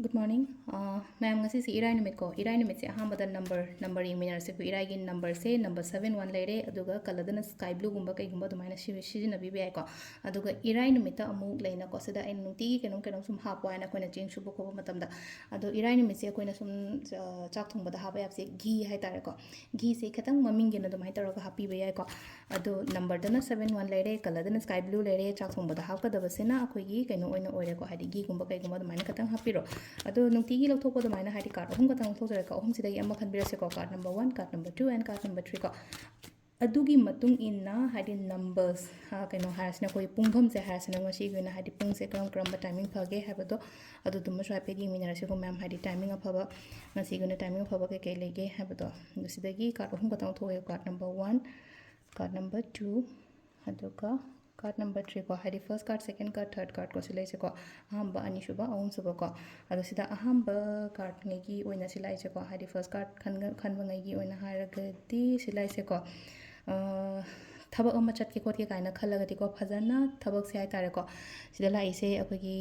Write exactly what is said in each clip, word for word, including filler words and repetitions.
Good morning. ꯑꯥ, ꯃꯌꯥꯝ, ꯉꯁꯤꯁꯦ ꯏꯔꯥꯏ ꯅꯨꯃꯤꯠꯀꯣ꯫ ꯏꯔꯥꯏ ꯅꯨꯃꯤꯠꯁꯦ ꯑꯍꯥꯟꯕꯗ ꯅꯝꯕꯔ, ꯅꯝꯕꯔ ꯌꯦꯡꯃꯤꯟꯅꯔꯁꯦ꯫ ꯑꯩꯈꯣꯏ ꯏꯔꯥꯏꯒꯤ ꯅꯝꯕꯔꯁꯦ ꯅꯝꯕꯔ ꯁꯕꯦꯟ ꯋꯥꯟ ꯂꯩꯔꯦ, ꯑꯗꯨꯒ ꯀꯂꯔꯗꯅ ꯁ꯭ꯀꯥꯏ ꯕ꯭ꯂꯨꯒꯨꯝꯕ ꯀꯩꯒꯨꯝꯕ ꯑꯗꯨꯃꯥꯏꯅ ꯁꯤ-, ꯁꯤꯖꯤꯟꯅꯕꯤꯕ ꯌꯥꯏꯀꯣ꯫ ꯑꯗꯨꯒ ꯏꯔꯥꯏ ꯅꯨꯃꯤꯠꯇ ꯑꯃꯨꯛ ꯂꯩꯅꯀꯣ, ꯁꯤꯗ ꯑꯩꯅ ꯅꯨꯡꯇꯤꯒꯤ ꯀꯩꯅꯣꯝ ꯀꯩꯅꯣꯝ ꯁꯨꯝ ꯍꯥꯞꯄꯣ ꯍꯥꯏꯅ ꯑꯩꯈꯣꯏꯅ ꯆꯦꯡ ꯁꯨꯕ ꯈꯣꯠꯄ ꯃꯇꯝꯗ꯫ ꯑꯗꯣ ꯏꯔꯥꯏ ꯅꯨꯃꯤꯠꯁꯦ ꯑꯩꯈꯣꯏꯅ ꯁꯨꯝ, ꯑ, ꯆꯥꯛ ꯊꯣꯡꯕꯗ ꯍꯥꯞꯄ ꯌꯥꯕꯁꯦ ꯘꯤ ꯍꯥꯏꯇꯥꯔꯦꯀꯣ꯫ ꯘꯤꯁꯦ ꯈꯤꯇꯪ ꯃꯃꯤꯡꯒꯤ ꯑꯣꯏꯅ ꯑꯗꯨꯃꯥꯏꯅ ꯇꯧꯔꯒ ꯍꯥꯞꯄꯤꯕ ꯌꯥꯏꯀꯣ꯫ ꯑꯗꯣ ꯅꯝꯕꯔꯗꯅ ꯁꯕꯦꯟ ꯋꯥꯟ ꯂꯩꯔꯦ, ꯀꯂꯔꯗꯅ ꯁ꯭ꯀꯥꯏ ꯕ꯭ꯂꯨ ꯂꯩꯔꯦ꯫ ꯆꯥꯛ ꯊꯣꯡꯕꯗ ꯍꯥꯞꯀꯗꯕꯁꯤꯅ ꯑꯩꯈꯣꯏꯒꯤ ꯀꯩꯅꯣ ꯑꯣꯏꯅ ꯑꯣꯏꯔꯦꯀꯣ, ꯍꯥꯏꯗꯤ ꯘꯤꯒꯨꯝꯕ ꯀꯩꯒꯨꯝꯕ ꯑꯗꯨꯃꯥꯏꯅ ꯈꯤꯇꯪ ꯍꯥꯞꯄꯤꯔꯣ꯫ ꯑꯗꯣ ꯅꯨꯡꯇꯤꯒꯤ ꯂꯧꯊꯣꯛꯄ ꯑꯗꯨꯃꯥꯏꯅ ꯍꯥꯏꯗꯤ ꯀꯥꯔꯠ ꯑꯍꯨꯝ ꯈꯛꯇꯪ ꯂꯧꯊꯣꯛꯆꯔꯦꯀꯣ, ꯑꯍꯨꯝꯁꯤꯗꯒꯤ ꯑꯃ ꯈꯟꯕꯤꯔꯁꯦꯀꯣ, card number one, card number two and card number three ꯀꯣ꯫ ꯑꯗꯨꯒꯤ ꯃꯇꯨꯡ ꯏꯟꯅ ꯍꯥꯏꯗꯤ ꯅꯝꯕꯔꯁ, ꯑ, ꯀꯩꯅꯣ ꯍꯥꯏꯔꯁꯤꯅ, ꯑꯩꯈꯣꯏ ꯄꯨꯡꯐꯝꯁꯦ ꯍꯥꯏꯔꯁꯤꯅ, ꯉꯁꯤꯒꯤ ꯑꯣꯏꯅ ꯍꯥꯏꯗꯤ ꯄꯨꯡꯁꯦ ꯀꯔꯝ ꯀꯔꯝꯕ ꯇꯥꯏꯃꯤꯡ ꯐꯒꯦ ꯍꯥꯏꯕꯗꯣ ꯑꯗꯨꯗꯨꯃꯁꯨ ꯍꯥꯏꯐꯦꯠ ꯌꯦꯡꯃꯤꯟꯅꯔꯁꯤꯀꯣ ꯃꯌꯥꯝ, ꯍꯥꯏꯗꯤ ꯇꯥꯏꯃꯤꯡ ꯑꯐꯕ, ꯉꯁꯤꯒꯤ ꯑꯣꯏꯅ ꯇꯥꯏꯃꯤꯡ ꯑꯐꯕ ꯀꯩꯀꯩ ꯂꯩꯒꯦ ꯍꯥꯏꯕꯗꯣ꯫ ꯑꯗꯣ ꯁꯤꯗꯒꯤ ꯀꯥꯔꯠ ꯑꯍꯨꯝ ꯈꯛꯇꯪ ꯊꯣꯛꯑꯦ, card number one, card number two, ꯑꯗꯨꯒ card number three ꯀꯣ, ꯍꯥꯏꯗꯤ first card, second card, third card ꯀꯣ, ꯁꯤ ꯂꯩꯁꯦꯀꯣ꯫ ꯑꯍꯥꯟꯕ, ꯑꯅꯤꯁꯨꯕ, ꯑꯍꯨꯝꯁꯨꯕ ꯀꯣ꯫ ꯑꯗꯣ ꯁꯤꯗ ꯑꯍꯥꯟꯕ cardꯉꯩꯒꯤ ꯑꯣꯏꯅ ꯁꯤ ꯂꯥꯛꯏꯁꯦꯀꯣ, ꯍꯥꯏꯗꯤ first card ꯈꯟꯕꯉꯩꯒꯤ ꯑꯣꯏꯅ ꯍꯥꯏꯔꯒꯗꯤ ꯁꯤ ꯂꯥꯛꯏꯁꯦꯀꯣ꯫ ꯑ, ꯊꯕꯛ ꯑꯃ ꯆꯠꯀꯦ ꯈꯣꯠꯀꯦ ꯀꯥꯏꯅ ꯈꯜꯂꯒꯗꯤꯀꯣ, ꯐꯖꯅ ꯊꯕꯛꯁꯦ ꯍꯥꯏꯇꯥꯔꯦꯀꯣ, ꯁꯤꯗ ꯂꯥꯛꯏꯁꯦ ꯑꯩꯈꯣꯏꯒꯤ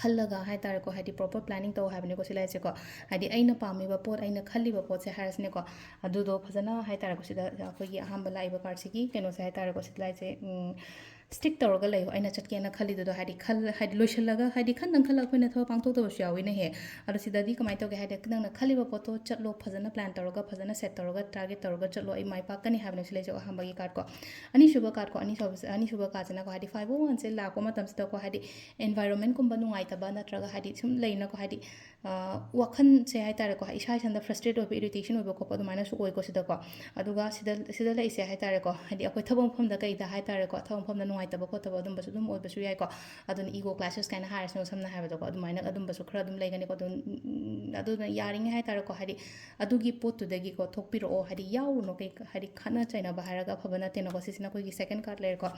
ꯈꯜꯂꯒ ꯍꯥꯏꯇꯥꯔꯦꯀꯣ, ꯍꯥꯏꯗꯤ proper planning ꯇꯧ ꯍꯥꯏꯕꯅꯤꯀꯣ ꯁꯤ ꯂꯥꯏꯁꯦꯀꯣ꯫ ꯍꯥꯏꯗꯤ ꯑꯩꯅ ꯄꯥꯝꯃꯤꯕ ꯄꯣꯠ, ꯑꯩꯅ ꯈꯜꯂꯤꯕ ꯄꯣꯠꯁꯦ ꯍꯥꯏꯔꯁꯤꯅꯦꯀꯣ, ꯑꯗꯨꯗꯣ ꯐꯖꯅ ꯍꯥꯏꯇꯥꯔꯦꯀꯣ, ꯁꯤꯗ ꯑꯩꯈꯣꯏꯒꯤ ꯑꯍꯥꯟꯕ ꯂꯥꯛꯏꯕ cardꯁꯤꯒꯤ ꯀꯩꯅꯣꯁꯦ ꯍꯥꯏꯇꯥꯔꯦꯀꯣ, ꯁꯤ ꯂꯥꯏꯁꯦ, ꯎꯝ, stick ꯇꯧꯔꯒ ꯂꯩꯌꯣ, ꯑꯩꯅ ꯆꯠꯀꯦꯅ ꯈꯜꯂꯤꯗꯨꯗꯣ꯫ ꯍꯥꯏꯗꯤ ꯈꯜ-, ꯍꯥꯏꯗꯤ ꯂꯣꯏꯁꯤꯜꯂꯒ, ꯍꯥꯏꯗꯤ ꯈꯟꯗꯪ ꯈꯜꯂꯒ ꯑꯩꯈꯣꯏꯅ ꯊꯕꯛ ꯄꯥꯡꯊꯣꯛꯇꯕꯁꯨ ꯌꯥꯎꯋꯤꯅꯦꯍꯦ꯫ ꯑꯗꯣ ꯁꯤꯗꯗꯤ ꯀꯃꯥꯏꯅ ꯇꯧꯒꯦ ꯍꯥꯏꯗꯤ, ꯅꯪꯅ ꯈꯜꯂꯤꯕ ꯄꯣꯠꯇꯣ ꯆꯠꯂꯣ, ꯐꯖꯅ plan ꯇꯧꯔꯒ, ꯐꯖꯅ set ꯇꯧꯔꯒ, target ꯇꯧꯔꯒ ꯆꯠꯂꯣ, ꯑꯩ ꯃꯥꯏ ꯄꯥꯛꯀꯅꯤ ꯍꯥꯏꯕꯅꯦ ꯁꯤ ꯂꯩꯁꯦ ꯑꯍꯥꯟꯕꯒꯤ cardꯀꯣ꯫ ꯑꯅꯤꯁꯨꯕ cardꯀꯣ, ꯑꯅꯤꯁꯨꯕ, ꯑꯅꯤꯁꯨꯕ cardꯁꯤꯅꯀꯣ, ꯍꯥꯏꯗꯤ five of wandsꯁꯦ ꯂꯥꯛꯄ ꯃꯇꯝꯁꯤꯗꯀꯣ, ꯍꯥꯏꯗꯤ environmentꯀꯨꯝꯕ ꯅꯨꯡꯉꯥꯏꯇꯕ ꯅꯠꯇ꯭ꯔꯒ ꯍꯥꯏꯗꯤ ꯁꯨꯝ ꯂꯩꯅꯀꯣ, ꯍꯥꯏꯗꯤ, ꯑ, ꯋꯥꯈꯜꯁꯦ ꯍꯥꯏꯇꯥꯔꯦꯀꯣ, ꯏꯁꯥ ꯏꯁꯥꯗ frustrate ꯑꯣꯏꯕ, irritation ꯑꯣꯏꯕ ꯈꯣꯠꯄ ꯑꯗꯨꯃꯥꯏꯅꯁꯨ ꯑꯣꯏꯀꯣ ꯁꯤꯗꯀꯣ꯫ ꯑꯗꯨꯒ ꯁꯤꯗ, ꯁꯤꯗ ꯂꯩꯁꯦ ꯍꯥꯏꯇꯥꯔꯦꯀꯣ, ꯍꯥꯏꯗꯤ ꯑꯩꯈꯣꯏ ꯊꯕꯛ ꯃꯐꯝꯗ ꯀꯩꯗ ꯍꯥꯏꯇꯥꯔꯦꯀꯣ, ꯊꯕꯛ ꯃꯐꯝꯗ ꯅꯨꯡꯉꯥꯏꯇꯕ ꯈꯣꯠꯇꯕ ꯑꯗꯨꯝꯕꯁꯨ ꯑꯗꯨꯝ ꯑꯣꯏꯕꯁꯨ ꯌꯥꯏꯀꯣ꯫ ꯑꯗꯨꯅ ego clashes ꯀꯥꯏꯅ ꯍꯥꯏꯔꯁꯤꯅ ꯁꯝꯅ ꯍꯥꯏꯕꯗꯀꯣ, ꯑꯗꯨꯃꯥꯏꯅ ꯑꯗꯨꯝꯕꯁꯨ ꯈꯔ ꯑꯗꯨꯝ ꯂꯩꯒꯅꯤꯀꯣ꯫ ꯑꯗꯨꯝ, ꯎꯝ, ꯑꯗꯨꯅ ꯌꯥꯔꯤꯉꯩ ꯍꯥꯏꯇꯥꯔꯦꯀꯣ, ꯍꯥꯏꯗꯤ ꯑꯗꯨꯒꯤ ꯄꯣꯠꯇꯨꯗꯒꯤꯀꯣ ꯊꯣꯛꯄꯤꯔꯛꯑꯣ, ꯍꯥꯏꯗꯤ ꯌꯥꯎꯔꯨꯅꯨ, ꯀꯩ, ꯍꯥꯏꯗꯤ ꯈꯠꯅ ꯆꯩꯅꯕ ꯍꯥꯏꯔꯒ ꯑꯐꯕ ꯅꯠꯇꯦꯅꯀꯣ꯫ ꯁꯤꯁꯤꯅ ꯑꯩꯈꯣꯏꯒꯤ second card ꯂꯩꯔꯦꯀꯣ꯫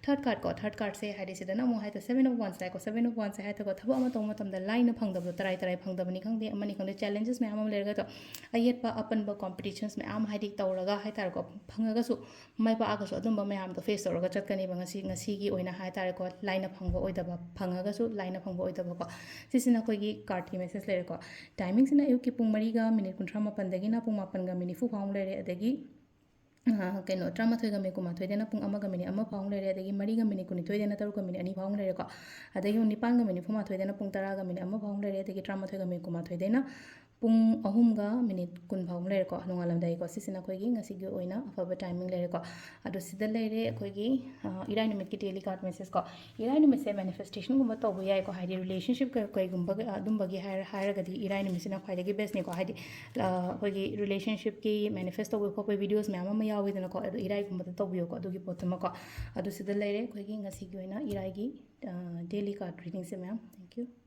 Third cardꯀꯣ, third cardꯁꯦ ꯍꯥꯏꯗꯤ ꯁꯤꯗꯅ ꯑꯃꯨꯛ ꯍꯥꯏꯗꯤ seven of wands ꯂꯥꯛꯑꯦꯀꯣ꯫ Seven of wandsꯁꯦ ꯍꯥꯏꯇꯥꯔꯦꯀꯣ, ꯊꯕꯛ ꯑꯃ ꯇꯧꯕ ꯃꯇꯝꯗ ꯂꯥꯏꯅ ꯐꯪꯗꯕꯗꯣ, ꯇꯔꯥꯏ ꯇꯔꯥꯏ ꯐꯪꯗꯕꯅꯤ ꯈꯪꯗꯦ, ꯑꯃꯅꯤ ꯈꯪꯗꯦ, challenges ꯃꯌꯥꯝ ꯑꯃ ꯂꯩꯔꯒꯗꯣ, ꯑꯌꯦꯠꯄ ꯑꯄꯟꯕ competitions ꯃꯌꯥꯝ ꯍꯥꯏꯗꯤ ꯇꯧꯔꯒ ꯍꯥꯏꯇꯥꯔꯦꯀꯣ, ꯐꯪꯉꯒꯁꯨ ꯃꯥꯏ ꯄꯥꯛꯑꯒꯁꯨ ꯑꯗꯨꯝꯕ ꯃꯌꯥꯝꯗꯣ face ꯇꯧꯔꯒ ꯆꯠꯀꯅꯦꯕ ꯉꯁꯤ꯫ ꯉꯁꯤꯒꯤ ꯑꯣꯏꯅ ꯍꯥꯏ ꯇꯥꯔꯦꯀꯣ, ꯂꯥꯏꯅ ꯐꯪꯕ ꯑꯣꯏꯗꯕ, ꯐꯪꯉꯒꯁꯨ ꯂꯥꯏꯅ ꯐꯪꯕ ꯑꯣꯏꯗꯕꯀꯣ꯫ ꯁꯤꯁꯤꯅ ꯑꯩꯈꯣꯏꯒꯤ cardꯀꯤ message ꯂꯩꯔꯦꯀꯣ꯫ Timingꯁꯤꯅ ꯑꯌꯨꯛꯀꯤ ꯄꯨꯡ ꯃꯔꯤꯒ minute ꯀꯨꯟꯊ꯭ꯔꯥ ꯃꯥꯄꯟꯗꯒꯤꯅ ꯄꯨꯡ ꯃꯥꯄꯟꯒ minute ꯅꯤꯐꯨ ꯐꯥꯎ ꯂꯩꯔꯦ꯫ ꯑꯗꯒꯤ ꯑ, ꯀꯩꯅꯣ, ꯇꯔꯥꯃꯥꯊꯣꯏꯒ minute ꯀꯨꯟꯃꯥꯊꯣꯏꯗꯅ ꯄꯨꯡ ꯑꯃꯒ minute ꯑꯃ ꯐꯥꯎ ꯂꯩꯔꯦ꯫ ꯑꯗꯒꯤ ꯃꯔꯤꯒ minute ꯀꯨꯟꯅꯤꯊꯣꯏꯗꯅ ꯇꯔꯨꯛꯀ minute ꯑꯅꯤ ꯐꯥꯎ ꯂꯩꯔꯦꯀꯣ꯫ ꯑꯗꯒꯤ ꯄꯨꯡ ꯅꯤꯄꯥꯟꯒ minute ꯅꯤꯐꯨꯃꯥꯊꯣꯏꯗꯅ ꯄꯨꯡ ꯇꯔꯥꯒ minute ꯑꯃ ꯐꯥꯎ ꯂꯩꯔꯦ꯫ ꯑꯗꯒꯤ ꯇꯔꯥꯃꯥꯊꯣꯏꯒ minute ꯀꯨꯟꯃꯥꯊꯣꯏꯗꯩꯅ ꯄꯨꯡ ꯑꯍꯨꯝꯒ minute ꯀꯨꯟ ꯐꯥꯎ ꯂꯩꯔꯦꯀꯣ, ꯅꯣꯡꯉꯥꯜꯂꯝꯗꯥꯏꯀꯣ꯫ ꯁꯤꯁꯤꯅ ꯑꯩꯈꯣꯏꯒꯤ ꯉꯁꯤꯒꯤ ꯑꯣꯏꯅ ꯑꯐꯕ timing ꯂꯩꯔꯦꯀꯣ꯫ ꯑꯗꯣ ꯁꯤꯗ ꯂꯩꯔꯦ ꯑꯩꯈꯣꯏꯒꯤ, ꯑ, ꯏꯔꯥꯏ ꯅꯨꯃꯤꯠꯀꯤ daily card message ꯀꯣ꯫ ꯏꯔꯥꯏ ꯅꯨꯃꯤꯠꯁꯦ manifestationꯒꯨꯝꯕ ꯇꯧꯕ ꯌꯥꯏꯀꯣ, ꯍꯥꯏꯗꯤ relationship ꯀ-, ꯀꯩꯒꯨꯝꯕ, ꯑ, ꯑꯗꯨꯝꯕꯒꯤ ꯍꯥꯏꯔ-, ꯍꯥꯏꯔꯒꯗꯤ ꯏꯔꯥꯏ ꯅꯨꯃꯤꯠꯁꯤꯅ ꯈ꯭ꯋꯥꯏꯗꯒꯤ bestꯅꯤꯀꯣ꯫ ꯍꯥꯏꯗꯤ, ꯑ, ꯑꯩꯈꯣꯏꯒꯤ relationshipꯀꯤ manifest ꯇꯧꯕ ꯈꯣꯠꯄ videos ꯃꯌꯥꯝ ꯑꯃ ꯌꯥꯎꯋꯤꯗꯅꯀꯣ, ꯑꯗꯣ ꯏꯔꯥꯏꯒꯨꯝꯕꯗ ꯇꯧꯕꯤꯌꯣꯀꯣ ꯑꯗꯨꯒꯤ ꯄꯣꯠꯇꯨꯃꯀꯣ꯫ ꯑꯗꯣ ꯁꯤꯗ ꯂꯩꯔꯦ ꯑꯩꯈꯣꯏꯒꯤ ꯉꯁꯤꯒꯤ ꯑꯣꯏꯅ ꯏꯔꯥꯏꯒꯤ, ꯑ, daily card readingꯁꯦ ꯃꯌꯥꯝ꯫ Thank you꯫